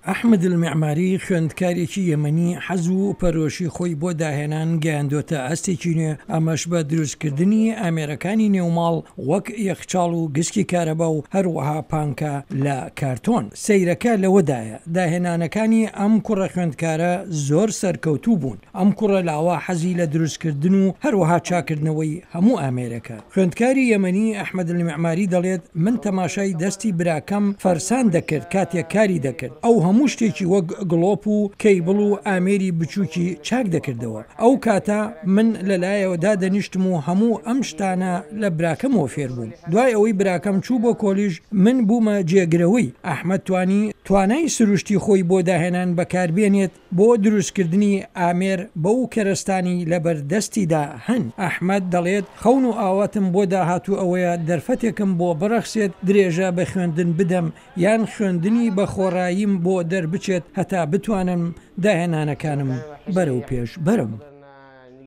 ئەحمەد المعماری خوێندکارێکی یەمەنی حەز و پەرۆشی خۆی بۆ داهێنان گەیاندۆتە ئاستێکی نوێ، ئەمەش بە دروستکردنی ئامێرەکانی نێو ماڵ وەک یەخچاڵ و گسکی کارەبا و هەروەها پانکە لە کارتۆن. سەیرەکە لەوەدایە داهێنانەکانی ئەم کوڕە خوێندکارە زۆر سەرکەوتوو بوون. ئەم کوڕە لاوە حەزی لە دروستکردن و هەروەها چاککردنەوەی هەموو ئامێرێکە. خوێندکاری یەمەنی ئەحمەد المعماری دەڵێت، من تەماشای دەستی براکەم فەرسان دەکرد کاتێک کاری دەکرد، ئەو هەموو شتێکی وەک گڵۆپ و کەیبڵ و ئامێری بچووکی چاک دەکردەوە، ئەو کاتە من لە لایەوە دادەنیشتم و هەموو ئەم شتانە لە براکەمەوە فێربووم. دوای ئەوەی براکەم چوو بۆ کۆلیژ، من بوومە جێگرەوەی. ئەحمەد توانی توانای سروشتی خۆی بۆ داهێنان بەکاربێنێت، بۆ دروستکردنی ئامێر بەو کەرەستانەی لەبەر دەستیدا هەن، ئەحمەد دەڵێت، خەون و ئاواتم بۆ داهاتوو ئەوەیە دەرفەتێکم بۆ بڕەخسێت درێژە بە خوێندن بدەم یان خوێندنی بە خۆڕاییم بۆ دەربچێت هەتا بتوانم داهێنانەکانم بەرەو پێش بەرم.